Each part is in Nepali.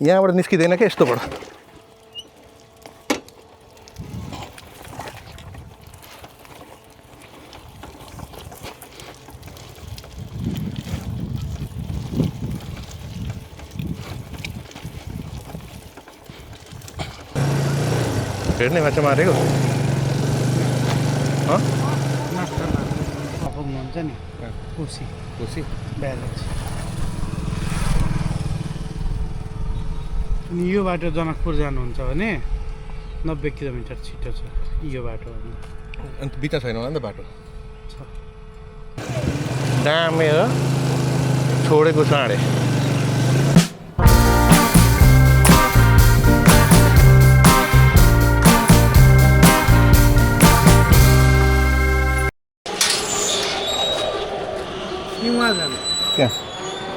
यहाँबाट निस्किँदैन क्या यस्तोबाट। हेर्ने माछा मारेको हुन्छ नि कोसी खुसी ब्यालेन्स। अनि यो बाटो जनकपुर जानुहुन्छ भने 90 किलोमिटर छिटो छ यो बाटो। अन्त बिचा छैन होला नि त बाटो छ डामेर छोडेको साँडे। उहाँ जानु कहाँ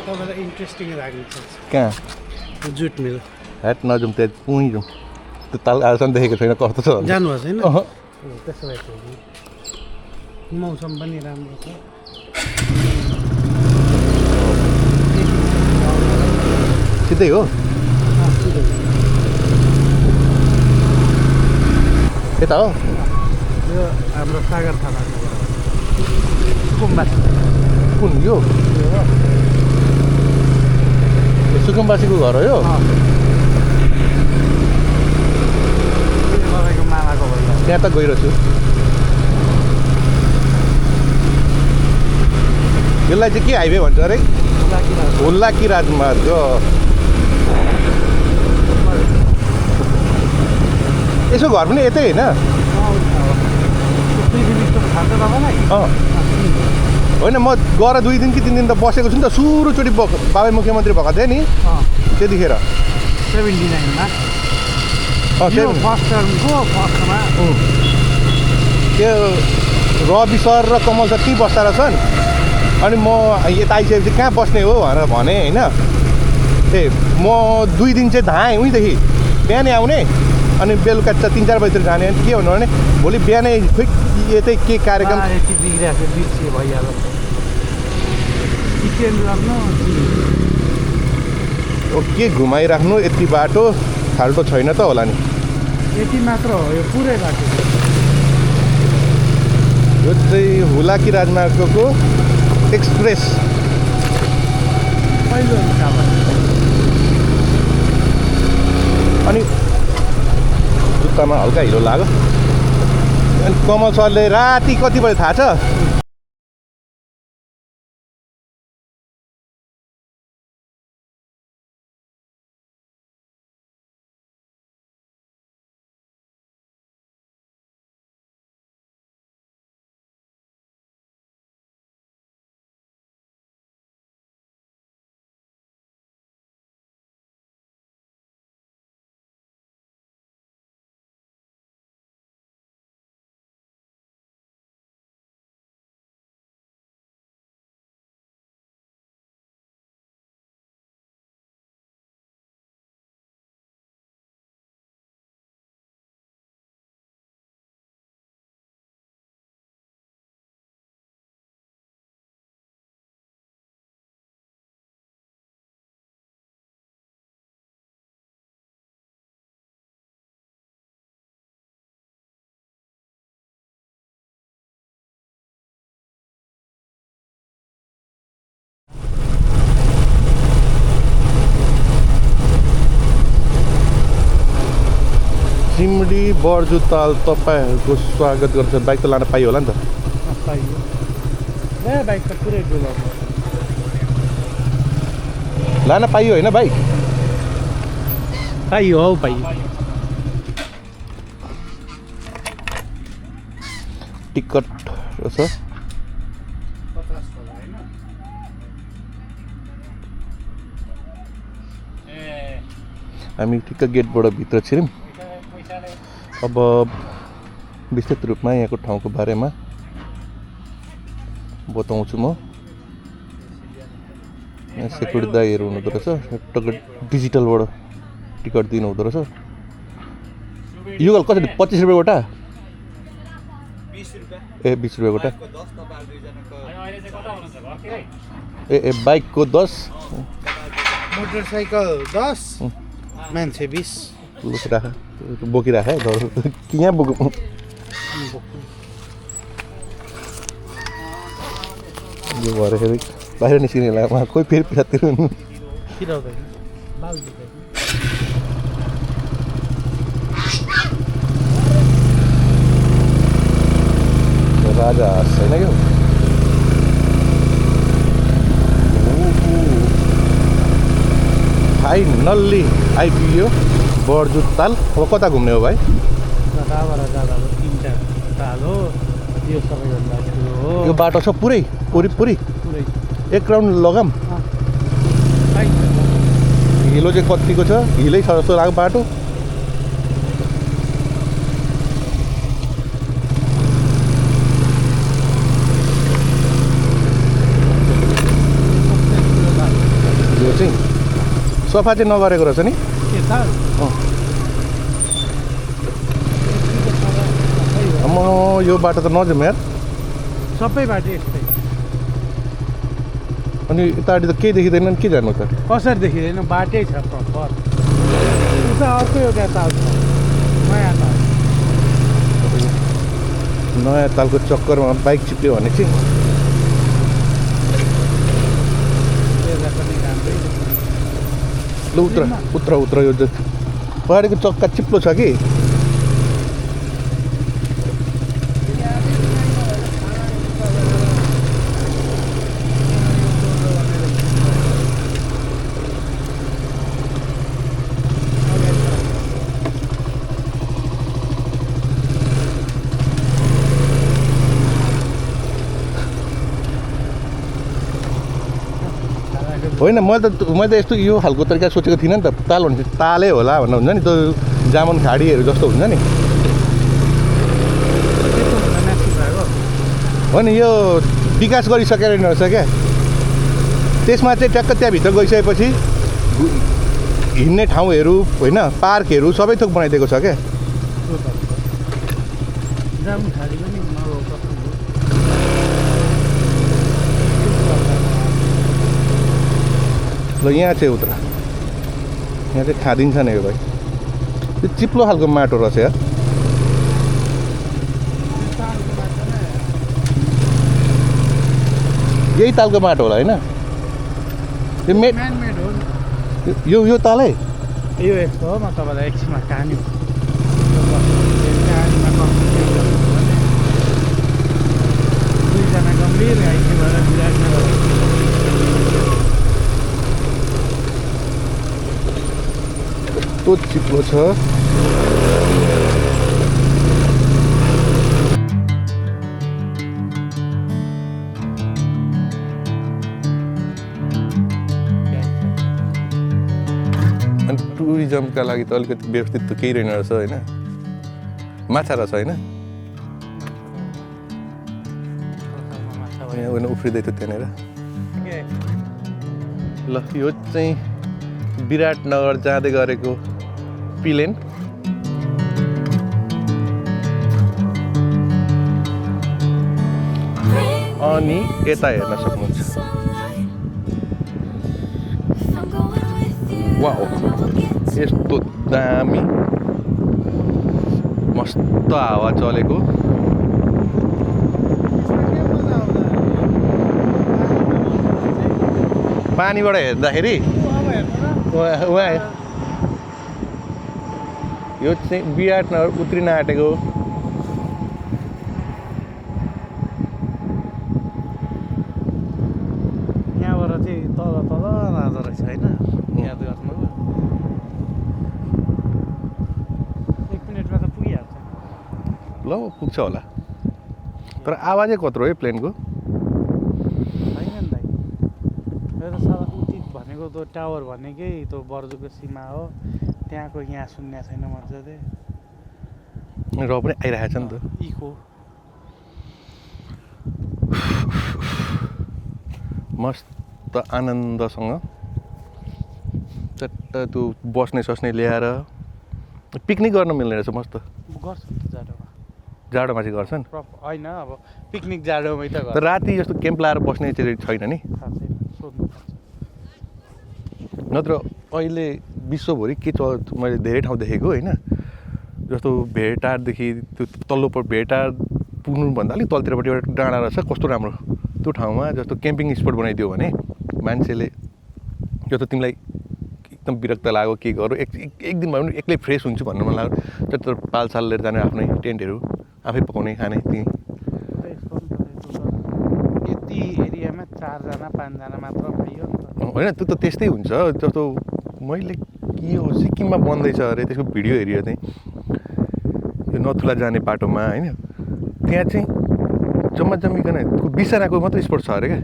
तपाईँलाई इन्ट्रेस्टिङ लाग्छ। कहाँ जुट मिल हेट नजाउँ त्यहाँ उहीँ जाउँ। त्यो ताल आजसम्म देखेको छैन कस्तो छ। जानुभएको छैन? अहँ। त्यसो भए मौसम पनि राम्रो छ। सिधै हो यता हो। यो हाम्रो सागर थापाको सुकुम्बासी कुन यो सुकुम्बासीको घर हो यो? तपाईँको मामाको भयो। त्यहाँ त गइरहेको छु। यसलाई चाहिँ के हाइवे भन्छ अरे? हुल्लाकी राजमार्ग। यसो घर पनि यतै होइन? होइन म गएर 2 दिन कि 3 दिन त बसेको छु नि त। सुरुचोटि बाबा मुख्यमन्त्री भएको थिएँ नि त्यतिखेर 79मा फर्स्ट टर्मको फर्स्टमा त्यो रवि सर र कमल सर त्यहीँ बस्दा रहेछन्। अनि म यता आइसकेपछि कहाँ बस्ने हो भनेर भने होइन। ए म 2 दिन चाहिँ धाएँ उहीँदेखि बिहानै आउने अनि बेलुका 3-4 बजीतिर जाने। अनि के भन्नु भने भोलि बिहानै खोइ यतै के कार्यक्रम यति बिग्रिएको बिर्सियो भइहाल्यो। के घुमाइराख्नु यति बाटो खाल्टो छैन त होला नि। यति मात्र हो यो पुरै बाटो। यो चाहिँ हुलाकी राजमार्गको एक्सप्रेस। पहिलो हिसाब अनि जुत्तामा हल्का हिलो लाग्यो। अनि कमल सरले राति कति बजे थाहा छ? सिमडी बर्जुताल तपाईँहरूको स्वागत गर्छ। बाइक त लान पाइयो होला नि त? पाइयो बाइक त पुरै डुलाउनु लान पाइयो होइन बाइक? पाइयो हौ पाइयो। टिकट रहेछ। हामी ठिक्क गेटबाट भित्र छिर्यौँ। अब विस्तृत रूपमा यहाँको ठाउँको बारेमा बताउँछु म। यहाँ सेक्युरिटी दाइहरू हुनुहुँदो रहेछ। टक्क डिजिटलबाट टिकट दिनु हुँदो रहेछ। यो कसरी 25 रुपियाँ गोटा? 20 रुपियाँ गोटा। ए बाइकको 10, मोटरसाइकल 10, मान्छे 20 राख बोकिराख है घर कि यहाँ बोक यो भएर फेरि बाहिर निस्किने बेलामा कोही फेरि पिसातिर खिराउँदैन बाल दुख्दैन राजा छैन क्या फाइनल्ली आइपुग्यो बर्जुत ताल अब कता घुम्ने हो भाइ जताबाट जाँदा 3टा ताल हो यो सबैभन्दा ठुलो हो यो बाटो छ पुरै पुरै पुरै एक राउन्ड लगाम हिलो चाहिँ कतिको छ हिलै छ जस्तो लाग्यो बाटो यो चाहिँ सफा चाहिँ नगरेको रहेछ नि म यो बाटो त नजाउँ यार सबै बाटो यस्तै अनि यतापट्टि त केही देखिँदैन नि के जानु त कसरी देखिँदैन बाटै छ प्रपर उता अर्को एउटा ताल छ नयाँ ताल नयाँ तालको चक्करमा बाइक चिप्यो भने चाहिँ त्यसलाई पनि राम्रै ल उत्र यो पहाडीको चक्का चिप्लो छ कि होइन मैले यस्तो यो खालको तरिका सोचेको थिइनँ नि त ताल भने तालै होला भन्ने हुन्छ नि त्यो जामुन खाडीहरू जस्तो हुन्छ नि हो नि यो विकास गरिसकेर रहेछ क्या त्यसमा चाहिँ ट्याक्क त्यहाँभित्र गइसकेपछि हिँड्ने ठाउँहरू होइन पार्कहरू सबै थोक बनाइदिएको छ क्या जामुन खाडी पनि ल यहाँ चाहिँ उत्र यहाँ चाहिँ खादिन्छ नि यो भाइ त्यो चिप्लो खालको माटो रहेछ यार यही तालको माटो होला होइन यो म्यानमेड हो यो तालै यो यस्तो हो म तपाईँलाई एकछिनमा कहानी दुईजना गम्भीर आइसी भएर विराटनगर कस्तो चिप्लो छ अनि टुरिज्मका लागि त अलिकति व्यवस्थित त केही रहेन रहेछ होइन माछा रहेछ होइन यहाँ गएर उफ्रिँदै थियो त्यहाँनिर ल यो चाहिँ विराटनगर जाँदै गरेको प्लेन अनि यता हेर्न सक्नुहुन्छ वाउ यस्तो दामी मस्त हावा चलेको पानीबाट हेर्दाखेरि यो चाहिँ विराटनगर उत्रिन आँटेको यहाँबाट चाहिँ तल जाँदो रहेछ होइन याद गर्नु 1 मिनटमा त पुगिहाल्छ ल पुग्छ होला तर आवाजै कत्रो है प्लेनको होइन नि दाइ यो त साला उचित भनेको त टावर भनेकै त्यो बर्जुको सीमा हो त्यहाँको यहाँ सुन्ने छैन मजाले र पनि आइरहेको छ नि त इको मस्त आनन्दसँग चट्ट त्यो बस्ने सस्ने ल्याएर पिकनिक गर्न मिल्ने रहेछ मस्त गर्छ नि त जाडोमा जाडोमा चाहिँ गर्छन् होइन अब पिकनिक जाडोमै त तर राति जस्तो क्याम्प लाएर बस्ने चाहिँ छैन नि थाहा छैन सोध्नु पर्छ नत्र अहिले विश्वभरि के मैले धेरै ठाउँ देखेको होइन जस्तो भेटारदेखि त्यो तल्लो भेटार पुग्नुभन्दा अलिक तलतिरपट्टि एउटा डाँडा रहेछ कस्तो राम्रो त्यो ठाउँमा जस्तो क्याम्पिङ स्पट बनाइदियो भने मान्छेले जस्तो तिमीलाई एकदम विरक्त लाग्यो के गर्यो एक दिन भयो भने एक्लै फ्रेस हुन्छु भन्नु मन लाग्यो त्यत्रो पालसाल लिएर जाने आफ्नै टेन्टहरू आफै पकाउने खाने ती यति एरियामा 4 जना 5 जना मात्र पाइयो नि त होइन त्यो त त्यस्तै हुन्छ जस्तो मैले के हो सिक्किममा बन्दैछ अरे त्यसको भिडियो हेऱ्यो चाहिँ यो नथुला जाने बाटोमा होइन त्यहाँ चाहिँ जम्मा जम्मिकन 20 जनाको मात्रै स्पट छ अरे क्या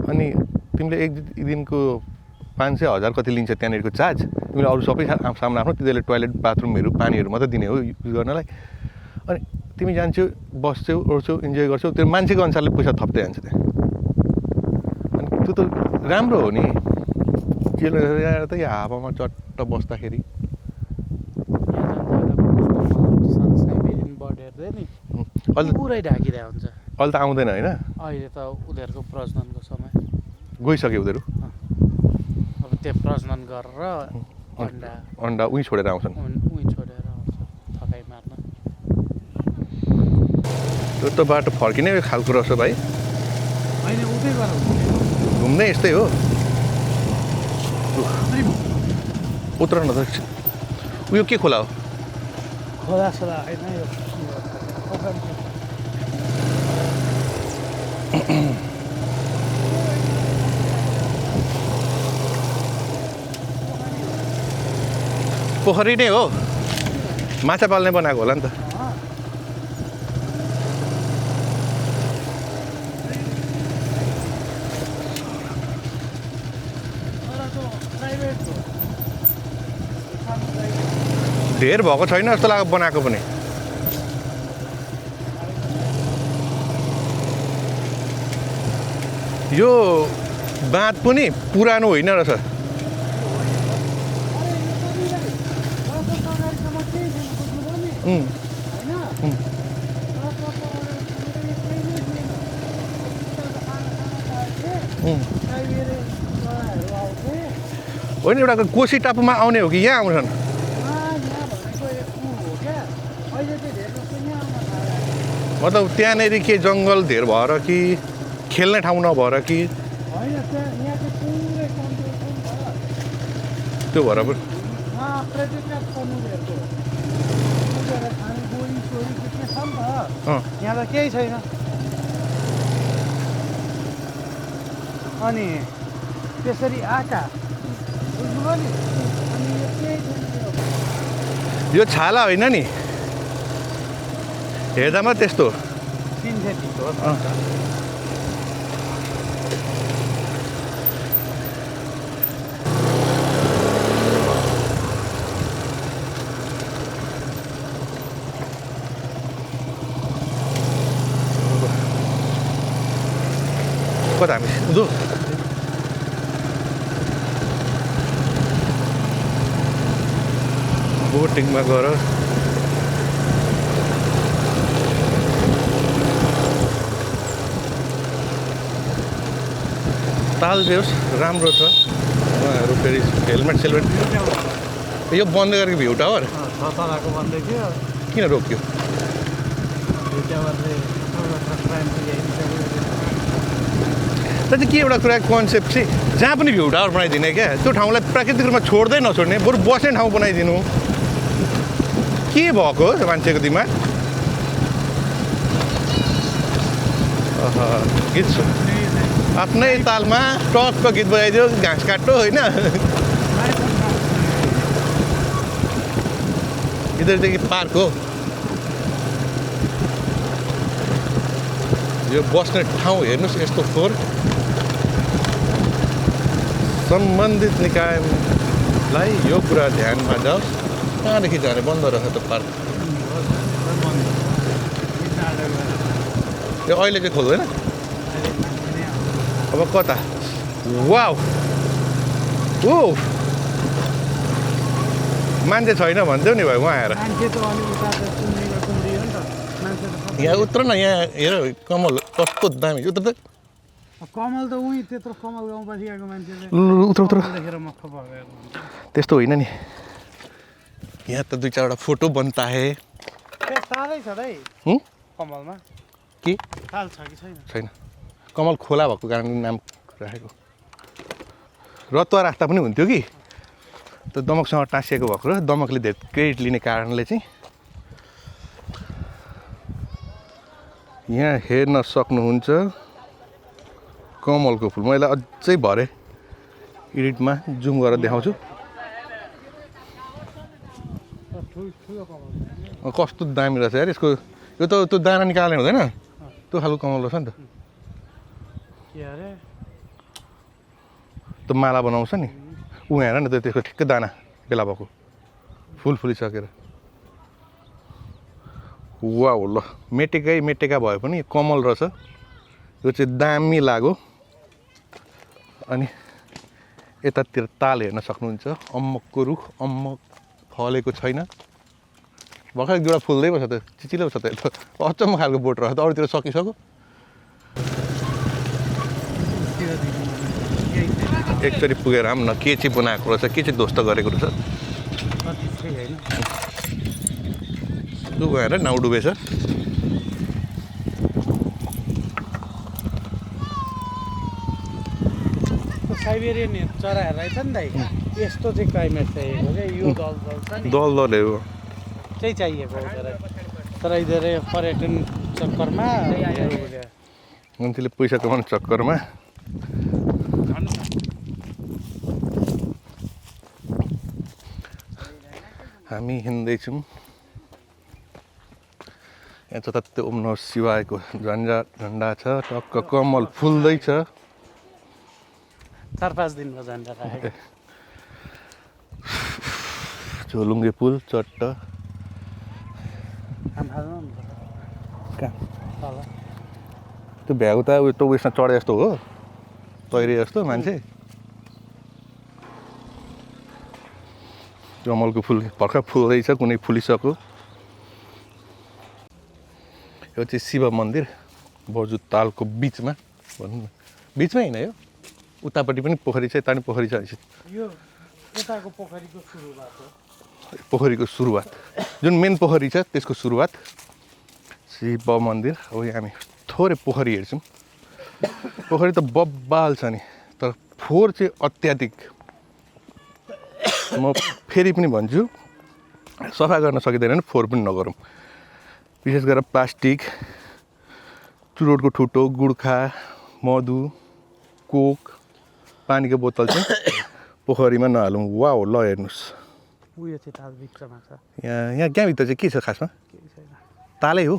अनि तिमीले एक दिनको 500 1000 कति लिन्छ त्यहाँनिरको चार्ज तिमीले अरू सबै सामान आफ्नो तिनीहरूले टोइलेट बाथरुमहरू पानीहरू मात्रै दिने हो युज गर्नलाई अनि तिमी जान्छौ बस्छौ ओर्छौ इन्जोय गर्छौ त्यो मान्छेको अनुसारले पैसा थप्दै जान्छ त्यहाँ अनि त्यो त राम्रो हो नि के त यो हावामा चट्ट बस्दाखेरि पुरै ढाकिरहेको हुन्छ अहिले त आउँदैन होइन अहिले त उनीहरूको प्रजननको समय गइसक्यो उनीहरू अब त्यो प्रजनन गरेर अन्डा उहीँ छोडेर आउँछन् उहीँ छोडेर आउँछ थकाइ मार्न त्यो त बाटो फर्किने खालको रहेछ भाइ होइन उतै गएर घुम्ने यस्तै हो उत्र न त उयो के खोला हो खोला सोला होइन यो पोखरी नै हो माछा पाल्ने बनाएको होला नि त धेर भएको छैन जस्तो लाग्यो बनाएको पनि यो बाँध पनि पुरानो होइन रहेछ होइन एउटा कोशी टापुमा आउने हो कि यहाँ आउँछन् मतलब त्यहाँनिर के जङ्गल धेर भएर कि खेल्ने ठाउँ नभएर कि त्यो भएर पनि यहाँ त केही छैन अनि त्यसरी आका यो छाला होइन नि हेर्दामा त्यस्तो सिन्थेटिक हो कता हामी दु बोटिङमा गएर तालबेहोस् राम्रो छ उहाँहरू फेरि हेलमेट सेलमेट यो बन्द गरेको भ्यू टावर तलाको बन्दै थियो किन रोक्यो त चाहिँ के एउटा कुरा कन्सेप्ट चाहिँ जहाँ पनि भ्यू टावर बनाइदिने क्या त्यो ठाउँलाई प्राकृतिक रूपमा छोड्दै नछोड्ने बरु बस्ने ठाउँ बनाइदिनु के भएको हो मान्छेको दिमाग गीत आफ्नै तालमा टक्क गीत बजाइदियो घाँस काट्यो होइन इधरदेखि पार्क हो यो बस्ने ठाउँ हेर्नुहोस् यस्तो फोहोर सम्बन्धित निकायलाई यो कुरा ध्यानमा जाओस् कहाँदेखि जाने बन्द रहेछ त पार्क यो अहिले चाहिँ खोल्दैन अब कता वाउ ओ मान्छे छैन भन्थ्यो नि भाइ उहाँ आएर यहाँ उत्र न यहाँ हेर कमल कस्तो दामी उत्र त कमल त उही त्यत्रो कमल गाउँपछि आएको मान्छेले उत्र देखेर मक्ख भएको त्यस्तो होइन नि यहाँ त 2-4वटा फोटो बनता है तालै छ दाइ हुँ? कमलमा के ताल छ कि छैन छैन कमल खोला भएको कारण नाम राखेको रतुवा राख्दा पनि हुन्थ्यो कि त्यो दमकसँग टाँसिएको भएको र दमकले धेरै क्रेडिट लिने कारणले चाहिँ यहाँ हेर्न सक्नुहुन्छ कमलको फुल मैले अझै भरे एडिटमा जुम गरेर देखाउँछु कस्तो दामी रहेछ यार यसको यो त त्यो दाना निकाल्ने हुँदैन त्यो खालको कमल रहेछ नि त के अरे त्यो माला बनाउँछ नि ऊ हेर न त त्यसको ठिक्कै दाना बेला भएको फुल फुलिसकेर वा हो ल मेटेका भए पनि कमल रहेछ यो चाहिँ दामी लाग्यो अनि यतातिर ताल हेर्न सक्नुहुन्छ अम्मकको रुख अम्मक फलेको छैन भर्खर एक दुईवटा फुल्दै पो छ त चिचिलो छ त अचम्म खालको बोट रहेछ त अरूतिर सकिसक्यो एकचोटि पुगेर आऊँ न के चाहिँ बनाएको रहेछ के चाहिँ ध्वस्त गरेको रहेछ त्यो गएर नाउ डुबेछ साइबेरियन चराहरू रहेछ नि दाइ यस्तो चाहिँ क्लाइमेट चाहिएको क्या यो दलदल छ नि दलदल हो चाहिँ चाहिएको हो तर धेरै पर्यटन चक्करमा मान्छेले पैसा कमाउने चक्करमा हामी हिँड्दैछौँ यहाँ जताततै ओम नमः शिवायको झन्डा छ टक्क कमल फुल्दैछ 4-5 दिनको झन्डा राखेको झोलुङ्गे पुल चट्ट कहाँ त्यो भ्याउ त उयो त उयसमा चढे जस्तो हो तैरे जस्तो मान्छे कमलको फुल भर्खर फुल्दैछ कुनै फुलिसक्यो यो चाहिँ शिव मन्दिर बर्जु तालको बिचमा भनौँ न बिचमै होइन यो उतापट्टि पनि पोखरी छ यता पनि पोखरी छ यो यताको पोखरीको सुरुवात हो पोखरीको सुरुवात जुन मेन पोखरी छ त्यसको सुरुवात शिव मन्दिर अब यहाँ हामी थोरै पोखरी हेर्छौँ पोखरी त बब्बाल छ नि तर फोहोर चाहिँ अत्याधिक म फेरि पनि भन्छु सफा गर्न सकिँदैन भने फोहोर पनि नगरौँ विशेष गरेर प्लास्टिक चुरोटको ठुटो गुड्खा मधु कोक पानीको बोतल चाहिँ पोखरीमा नहालौँ वा हो ल हेर्नुहोस् उयो चाहिँ ताल भित्रमा छ यहाँ भित्र चाहिँ के छ खासमा केही छैन तालै हो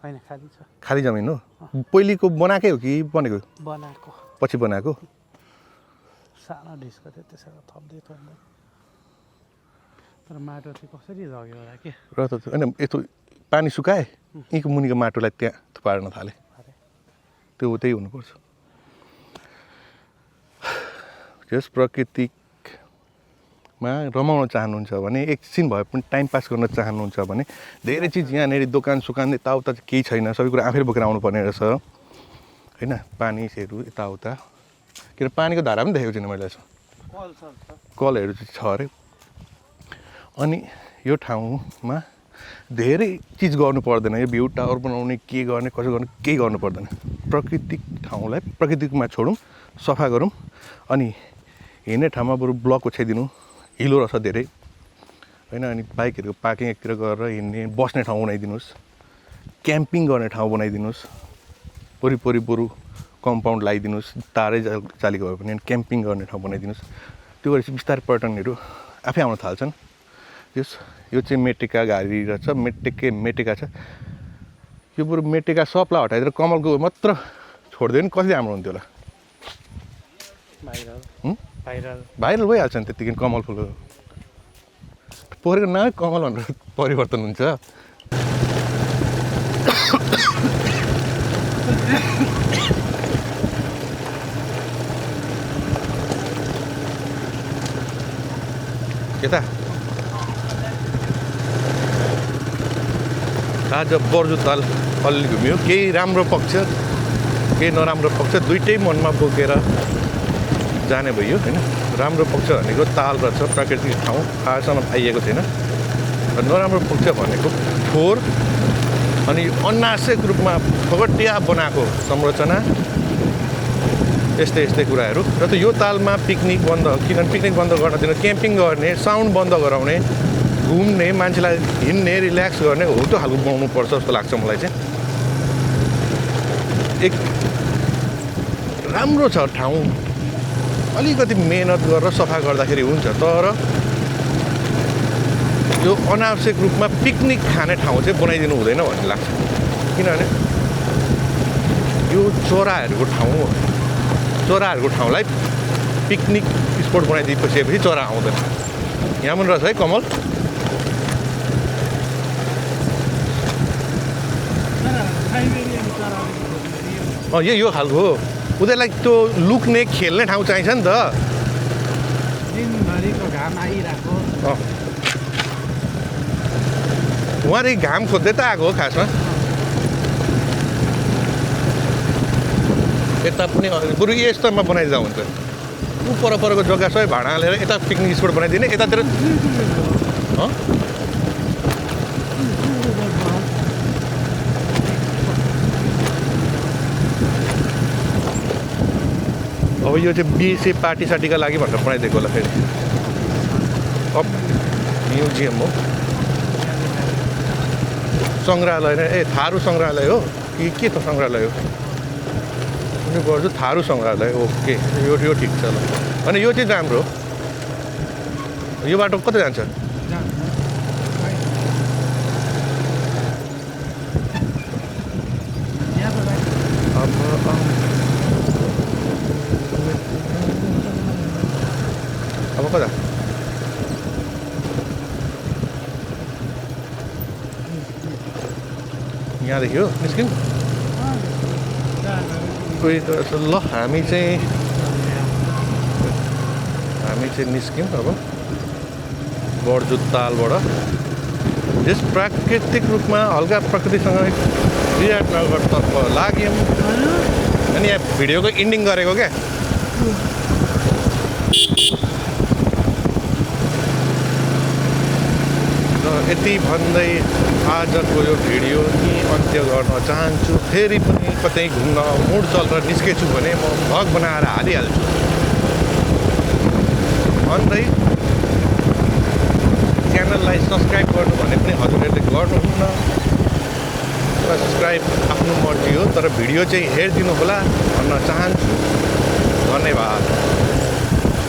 होइन खाली छ खाली जमिन हो पहिलेको बनाएकै हो कि बनेको बनाएको पछि बनाएको सानो ढिस्को थियो त्यसैले थप्दै तर माटो चाहिँ कसरी लग्यो होला के र त होइन यस्तो पानी सुकाए यहीँको मुनिको माटोलाई त्यहाँ थुपार्न थाले त्यो त्यही हुनुपर्छ यस प्रकृतिमा रमाउन चाहनुहुन्छ भने एकछिन भए पनि टाइम पास गर्न चाहनुहुन्छ भने धेरै चिज यहाँनिर दोकान सुकान यताउता चाहिँ केही छैन सबै कुरा आफै बोकेर आउनुपर्ने रहेछ होइन पानीहरू यताउता किन पानीको धारा पनि देखेको छैन मैले यसो कलहरू चाहिँ छ अरे अनि यो ठाउँमा धेरै चिज गर्नु पर्दैन यो भ्यू टावर बनाउने के गर्ने कसो गर्ने केही गर्नु पर्दैन प्राकृतिक ठाउँलाई प्राकृतिकमा छोडौँ सफा गरौँ अनि हिँड्ने ठाउँमा बरु ब्लक ओछ्याइदिनु हिलो रहेछ धेरै होइन अनि बाइकहरूको पार्किङ एकतिर गरेर हिँड्ने बस्ने ठाउँ बनाइदिनुहोस् क्याम्पिङ गर्ने ठाउँ बनाइदिनुहोस् वरिपरि बरु कम्पाउन्ड लगाइदिनुहोस् तारै चालेको भए पनि क्याम्पिङ गर्ने ठाउँ बनाइदिनुहोस् त्यो गरेपछि बिस्तारै पर्यटनहरू आफै आउन थाल्छन् यो चाहिँ मेटेका घारी रहेछ मेटेका छ यो बरु मेटेका सबलाई हटाइदिएर कमलको मात्र छोडिदियो भने कसले राम्रो हुन्थ्यो होला भाइरल भइहाल्छ नि त्यतिकै कमल फुल पोखरीको नामै कमल भनेर परिवर्तन हुन्छ यता आज बर्जु ताल अलि घुम्यो केही राम्रो पक्ष केही नराम्रो पक्ष दुइटै मनमा बोकेर जाने भयो होइन। राम्रो पक्ष भनेको ताल रहेछ, प्राकृतिक ठाउँ आजसम्म आइएको थिएन। र नराम्रो पक्ष भनेको फोहोर अनि अनावश्यक रूपमा फगटिया बनाएको संरचना, यस्तै कुराहरू। र त यो तालमा पिकनिक बन्द, किनभने पिकनिक बन्द गर्न दिन क्याम्पिङ गर्ने, साउन्ड बन्द गराउने, घुम्ने, मान्छेलाई हिँड्ने, रिल्याक्स गर्ने हो त्यो खालको बनाउनु पर्छ जस्तो लाग्छ मलाई चाहिँ। एक राम्रो छ ठाउँ, अलिकति मेहनत गरेर सफा गर्दाखेरि हुन्छ, तर यो अनावश्यक रूपमा पिकनिक खाने ठाउँ चाहिँ बनाइदिनु हुँदैन भन्ने लाग्छ। किनभने यो चराहरूको ठाउँ हो, चराहरूको ठाउँलाई पिकनिक स्पोट बनाइदिएपछि चरा आउँदैन। यहाँ पनि रहेछ है कमल। यो खालको हो, उनीहरूलाई त्यो लुक्ने खेल्ने ठाउँ चाहिन्छ नि त। दिनभरिको घाम आइरहेको उहाँले घाम खोज्दै त आएको हो खासमा। यता पनि बरु यस्तोमा बनाइदिँदा हुन्छ। ऊ परको जग्गा सबै भाडा हालेर यता पिकनिक स्पोट बनाइदिने, यतातिर अब यो चाहिँ बिएसए पार्टी सार्टीका लागि भनेर बनाइदिएको होला फेरि। अब म्युजियम हो, सङ्ग्रहालय नै, थारू सङ्ग्रहालय हो कि के त सङ्ग्रहालय हो कुनै गर्छु, थारू सङ्ग्रहालय। ओके, यो ठिक छ ल। अनि यो चाहिँ राम्रो हो। यो बाटो कता जान्छ? अब कता? यहाँदेखि हो निस्क्यौँ। ल हामी चाहिँ निस्क्यौँ अब बढजुत तालबाट। यस प्राकृतिक रूपमा हल्का प्रकृतिसँग विराटनगरतर्फ लाग्यौँ। अनि यहाँ भिडियोको इन्डिङ गरेको क्या। यति भन्दै आजको यो भिडियो नि अन्त्य गर्न चाहन्छु। फेरि पनि कतै घुम्न मुड चलेर निस्केछु भने म भ्लग बनाएर हालिहाल्छु भन्दै च्यानललाई सब्सक्राइब गर्नु भने पनि हजुरहरूले गर्नुहुन्न। सब्सक्राइब आफ्नो मर्जी हो, तर भिडियो चाहिँ हेरिदिनु होला भन्न चाहन्छु। धन्यवाद।